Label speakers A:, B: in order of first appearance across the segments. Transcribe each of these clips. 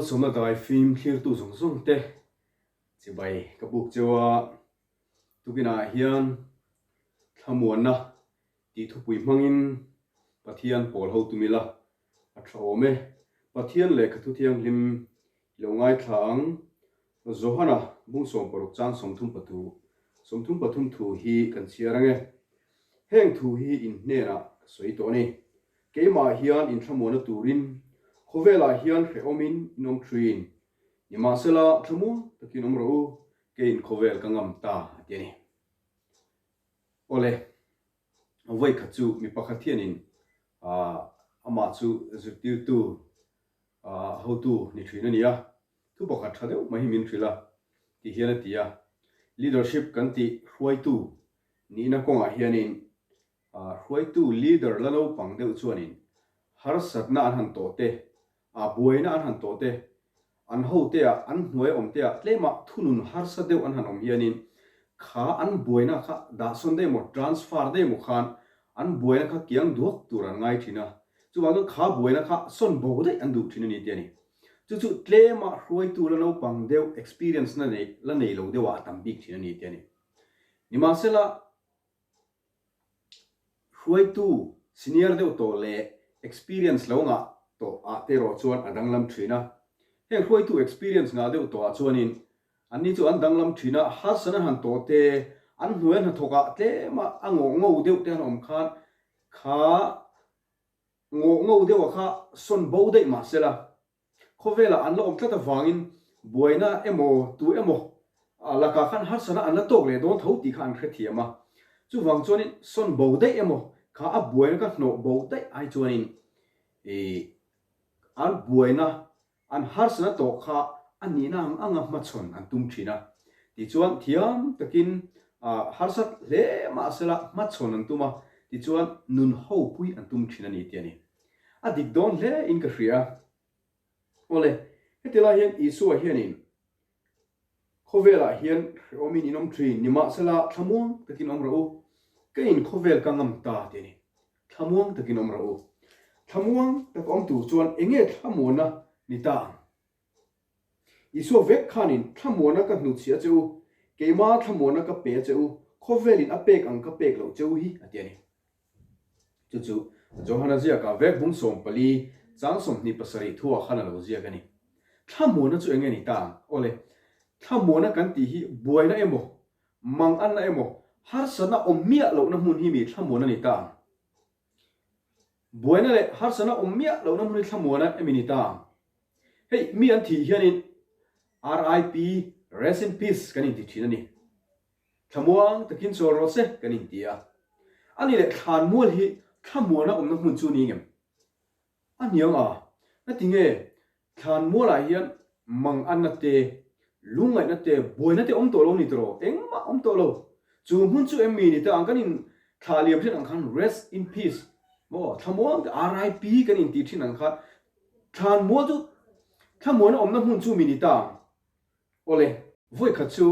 A: Malsawmna dai fim thlirtu zawng zawng te chibai ka buk cheu a, tukinah hian thlamuanna tih thupui hmangin Pathian pawl ho tum ila a tha awm e. Pathian lehkha thu thianghlim i lo ngaithla ang. Johana bung 16 chang 33 33 thu hi kan chhiar ang e. Heng thu hi in hnenah ka sawi tawh a ni. Keimah hian inthlamuanna turin khawvelah hian hrehawmin in awm thin. Nimahsela thlamuang takin awm rawh u, keiin khawvel ka ngam ta a ti a ni. Awle, vawi khat chu mi pakhat hianin amah chu zirtirtu hotu ni thin a ni a, thu pakhat tha deuh mai hi min hrilh a ti hian a ti a. Leadership kan tih hruaitu nihna kawngah hianin hruaitu leader la naupang deuh chuanin harsatna an han tawh te, A buaina an han tawh te, an hote ah, an hnuai awm te ah tlema thunun harsa deuh an han awm hianin kha an buaina kha dahsawn daih emaw, transfer daih emaw khan an buaina kha kiang duak tur an ngai thin a. Chuvang chuan kha buaina kha sawn bo daih an duh thin a ni tih a ni. Chu chu tlema hruaitu la naupang deuh, experience na nei, la nei lo deuh ah a tam bik thin a ni tih a ni. Nimahsela, Hruaitu senior deuh tawh leh experience lo ngah tawh ah te erawh chuan a danglam thin a. Heng hruaitu experience ngah deuh tawh ah chuanin anni chu an danglam thin a, harsana han tawh te, an hnuai a hnathawk ah tlem a a ngawh ngo deuh te han awm khan kha ngawh ngo deuh ah kha sawn bo daih mah sela. Khawvelah an la awm tlat avangin buaina emaw tu emaw lakah khan harsatna an la tawk leh dawn tho tih kha an hrethiam a. Chuvang chuanin sawn bo daih emaw kha a buaina ka hnawh bo daih ai chuanin ih an buaina an harsatna tawh kha a nihna ang anga hmachhawn an tum thin a. Tichuan thiam takin harsat hle mahsela hmachhawn an tum a, tichuan nun hopui an tum thin a ni tih a ni. A dik dawn hle in ka hria. Awle, heti lai hian Isua hianin khawvelah hian hrehawmin in awm thin, nimahsela thlamuang takin awm rawh u, ka in khawvel ka ngam ta ti a ni. Thlamuang takin awm rawh u. Thlamuang tak awm tur chuan enge thlamuanna ni ta ang? Isua vek khanin thlamuanna ka hnuchhiah che u, keima thlamuanna ka pe a che u, khawvelin a pek ang ka pek loh che u hi, a ti a ni. Chu chu Johana ziakah vek bung 14 chang 27 thuah khan a lo ziak a ni. Thlamuanna chu enge ni ta ang? Awle, thlamuanna kan tih hi buaina emaw, manganna emaw, harsatna awm miah lohna hmun hi mi thlamuanna ni ta ang? Buaina leh harsatna awm miah lohna hmun hi thlamuanna emi ni ta ang? Hei, mi an thih hianin RIP, Rest in Peace, kan inti thin a ni. Thlamuang takin chawl rawh se kan inti a. Ani leh thlanmual hi thlamuana awmna hmun chu ni ngem? A hniang a, ngatinge thlanmualah hian manganna te, lungngaihna te, buaina te awm tawh lo ni tawh engmah awm tawh lo. Chu hmun chu em mi ni ta ang kan in thlah liam thin ang khan rest in peace maw thlamuang te RIP kan inti thin ang khan thlanmual chu thlamuana awmna hmun chu mi ni ta ang. Awle, vawi khat chu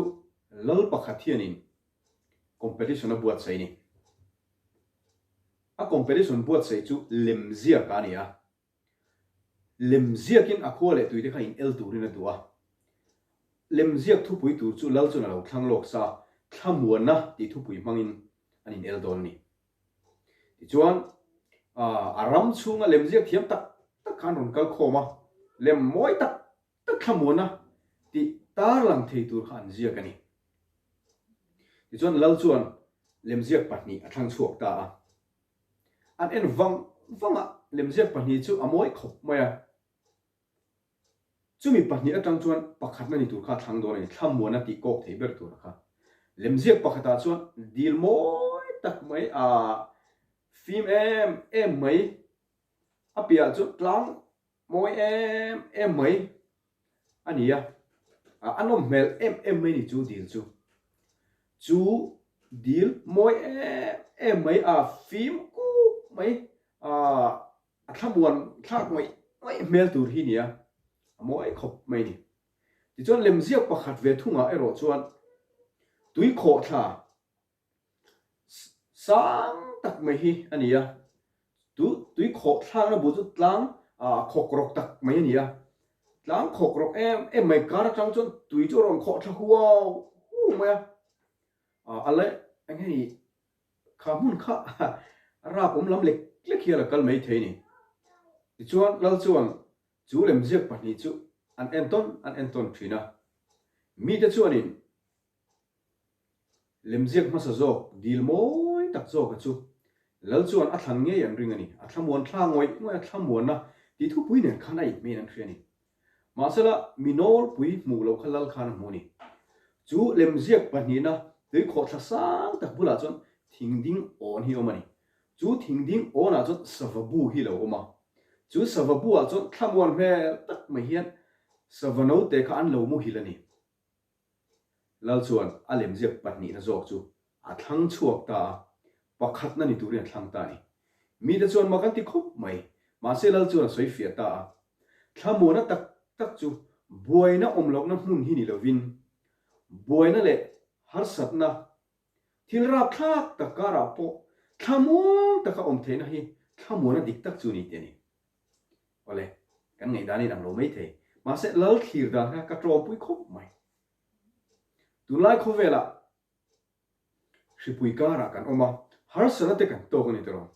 A: lal pakhat hianin competition a buatsaih a ni. A competition buatsaih chu lem ziak a ni a. Lem ziakin a khua leh tuite kha in el turin a duh a. Lem ziak thupui tur chu lal chuan a lo thlang lawk sa, thlamuanna tih thupui hmangin an in el dawn a ni. Tichuan, a ram chhunga lem ziak thiam tak tak kha an rawn kal khawm a, lem mawi tak Tak thlamuana tih tarlang thei tur kha an ziak a ni. Tichuan Lal chuan lemziak pahnih a thlang chhuak ta a. An en vang vang a, lemziak pahnih chu a mawi khawp mai a. Chumi pahnih atang chuan pakhatna ni tur kha a thlang dawn a ni, thlamuana tih kawk thei ber tur a kha. Lemziak pakhatah chuan dil mawi tak mai a fim em em mai, a piahah chuan tlang Mawi em em mai a ni a, a nawm hmel em em mai ni chu dil chu. Chu dil mawi em em mai a fim kuk mai a a thlamuan thlak ngawih ngawih hmel tur hi ni a, a mawi khawp mai ni. Tichuan lemziak pakhat ve thungah erawh chuan tuikhawhthla Sang tak mai hi a ni a, tu tui khawh thlakna bul chu tlang ah khawk rawk tak mai a ni a. Tlang khawk rawk em em mai kar atang chuan tui chu a rawn khawh thla huau huau mai a. A la eng hei kha hmun kha a rap awm lam lek lek hian a kal mai thei a ni. Tichuan Lal chuan chu lemziak pahnih chu an entawn an entawn thin a. Mite chuanin Lemziak hmasa zawk dil mawi tak zawka chu Lal chuan a thlan ngei an ring a ni. A thlamuan thla ngawih ngawih a thlamuanna tih thupui nen khan a inhmein an hria a ni. Mahsela mi nawlpui hmuh loh kha Lal khan a hmu a ni. Chu lemziak pahnihna tuikhawhthla sang tak bulah chuan thingding awn hi a awm a ni. Chu thingding awnah chuan sava bu hi lo awm a. Chu sava buah chuan thlamuan hmel tak mai hian sava note kha an lo muhil a ni. Lal chuan a lemziak pahnihna zawk chu a thlang chhuak ta a, pakhatna ni turin a thlang ta a ni. Mite chuan mak an ti khawp mai, mahse Lal chuan a sawi fiah ta a. Thlamuana tak tak chu buaina awm lohna hmun hi ni lovin, buaina leh harsatna, thil rapthlak tak karah pawh thlamuang taka awm theihna hi thlamuana dik tak chu ni tih a ni. Awle, kan ngaihdan in ang lo mai thei. Mahse, lal thlir dan kha ka tawmpui khawp mai. Tunlai khawvelah hripui karah kan awm a, harsatna te kan tawk a ni tawh.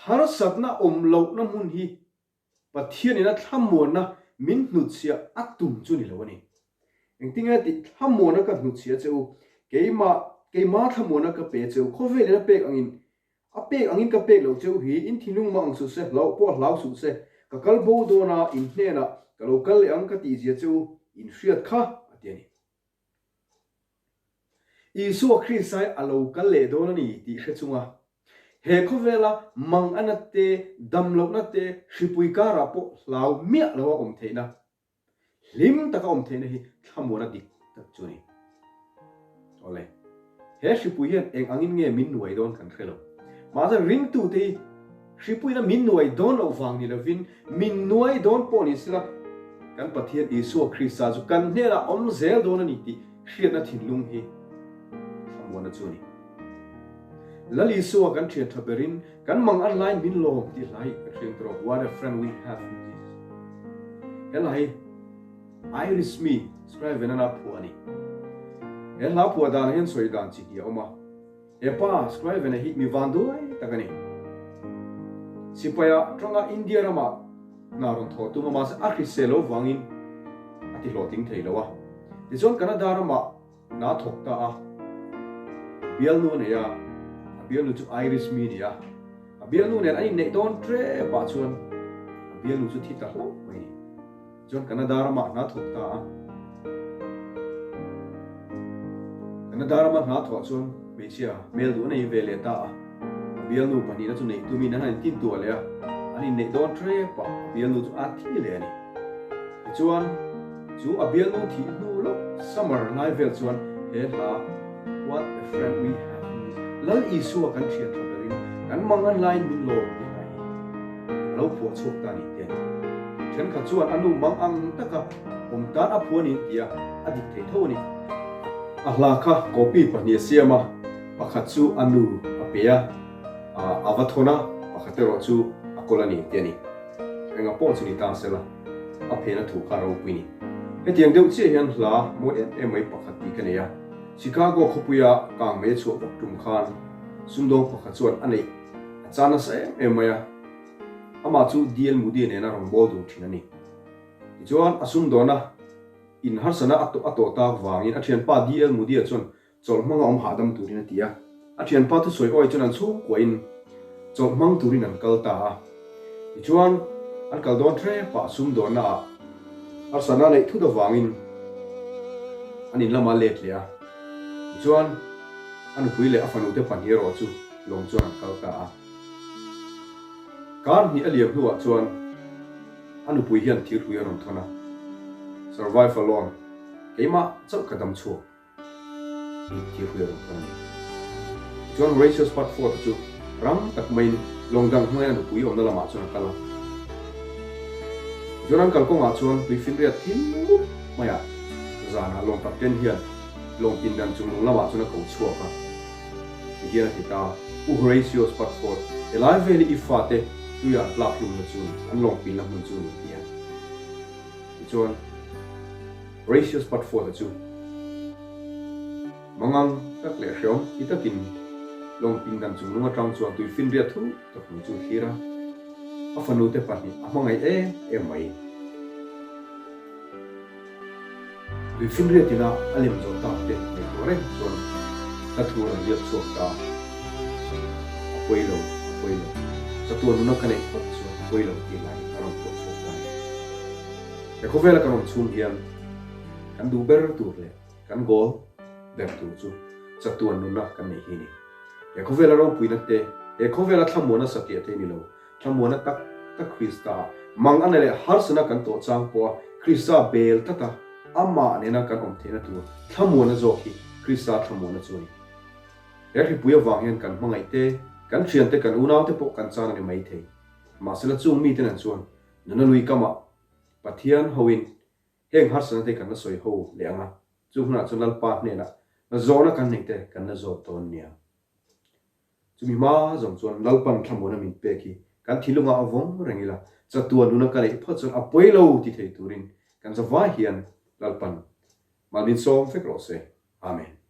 A: Harsatna awm lohna hmun hi Pathianin a thlamuanna min hnutchhiah a tum chu ni lo a ni. Engtinge tih thlamuanna ka hnutchhiah che u, keimah, keimah thlamuanna ka pe che u, khawvelin a pek angin A pek angin ka pek loh cheu hi, in thinlung mah ang suh se, hlauh pawh hlau suh se, ka kal bo dawn a, in hnenah ka lo kal leh ang ka tih zia cheu in hriat kha, a ti a ni. Isua Krista hi a lo kal leh dawn a ni tih hre chunga he khawvela mangana te, damlohna te, hripui karah pawh hlau miah loa awm theihna Hlim taka awm theihna hi thlamuana dik tak chu a ni. Awle, he hripui hian eng angin nge min nuai dawn kan hre lo. Mahse ringtute hi hripuina min nuai dawn loh vang ni lovin min nuai dawn pawh ni sela kan Pathian Isua Krista chu kan hnenah awm zel dawn a ni tih hriatna thinlung hi thlamuana chu a ni. Lal Isua kan thian tha berin kan mang an laiin min lawm tih hlai ka hriang tawh What a friend we have in Jesus. He hla hi Irish mi Scriven ana phuah a ni. He hla phuah danah hian sawi dan chi hnih a awm a. He pa Scriven-a hi mi vanduai tak a ni. Sipaia tanga India ramah hna rawn thawh tum a, mahse a hrisel lo vangin a ti hlawhtling thei lo a. Tichuan Canada ramah Hna thawk ta a, bialnu a nei a, a bialnu chu Irish mi a ni a, a bialnu nen an inneih dawn ṭep ah chuan a bialnu chu thi ta hlauh mai a ni. Tichuan Canada ramah hna thawk ta a, Canada rama hna thawh chuan hmeichhia hmel duh a nei ve leh ta a, a bialnu pahnihna chu neih tumin an han intintuah leh a, an inneih dawn ṭep ah a bialnu chu a thi leh a ni. Tichuan, chu a bialnu thih hnu lawk summer lai vel chuan he hla What a friend we have in Jesus, Lal Isua kan thian tha berin kan mangan laiin min lawm tih hla hi a lo phuah chhuak ta a ni tih a ni. Thenkhat chuan a nu mang ang taka awm tan a phuah a ni tih a a dik thei tho a ni. A hla kha copy pahnih a siam a, pakhat chu a nu a pe a, a va thawn a, pakhat erawh chu a kawl a ni tih a ni. Enga pawh chu ni ta sela, a phena thu kha ropui ni. Hetiang deuh chiah hian hla mawi em em mai pakhat tih ka nei a, Chicago khawpuia kang mei a chhuah vak tum khan sumdawng pakhat chuan a neih a chan nasa em em mai a, amah chu DL Moody nena rawn bawl dun thin a ni. Tichuan a sumdawna in harsana a tawh tak vangin a thianpa DL Moody-a chuan Chawlh hmanga awm hahdam turin a ti a. A thianpa thusawi awi chuan an chhungkuahin chawlh hmang turin an kal ta a. Tichuan, an kal dawn hrepah sumdawnnaah harsatna neih thut avangin an in lamah let leh a. Tichuan, a nupui leh a fanute pahnih erawh chu lawng chuan an kal ta a. Kar hnih a liam hnuah chuan a nupui hian thirhlui a rawn thawn a, Survive alone, keimah chauh ka dam chhuak. tih thil hriat ang khan a ni. Tichuan Horatio Spafford-a chu rang tak maiin lawng dang hmangin a nupui awmna lamah chuan a kal a. Tichuan an kalkawngah chuan tuifinriat thim mup maiah zanah lawng captain hian lawng pindan chung lung lamah chuan a ko chhuak a. Tihian a ti ta, U Horatio Spafford, helai vel hi i fate tuia an tlak hlumna chu ni, an lawng pinna hmun chu ni, ti a. Tichuan, Horatius Patford-a chu mangang tak leh hreawm ti takin lawng pindan chung lung atang chuan tuifinriat thu tak mai chu a thlir a, a fanute pahnih a hmangaih em em mai. Tuifinriat ina a lem zawh tak te ngaihtuah reng chuan hla thu rawn ziak chhuak ta a, A pawi lo, a pawi lo, chatuan nuna ka neih phawt chuan a pawi lo tih lai a rawn pawh chhuak ta a ni. He khawvela kan awm chhung hian kan duh ber tur leh kan goal ber tur chu chatuan nuna kan neih hi a ni. He khawvela ropuina te, he khawvela thlamuana satliah thei ni lo, thlamuana tak tak Krista ah mang a na leh harsana kan tawh chang pawha Krista bel tlat a, amah nena kan awm theihna tur thlamuana zawk hi Krista thlamuana chu a ni. He hripui avang hian kan hmangaih te, kan thian te, kan unau te pawh kan chan a ni maithei. Mahsela chung mite nan chuan nuna lui kamah Pathian hoin heng harsana te kan la sawi ho leh ang a, chu hunah chuan Lalpa hnenah zawhna kan neih te kan la zawt dawn nia. Chumi hma zawng chuan Lalpan thlamuana min pek hi kan thilungah a vawng reng ila, chatuan nuna ka neih phawt chuan a pawi lo ti thei turin kan zavai hian Lalpan mal min sawm vek rawh se. Amen.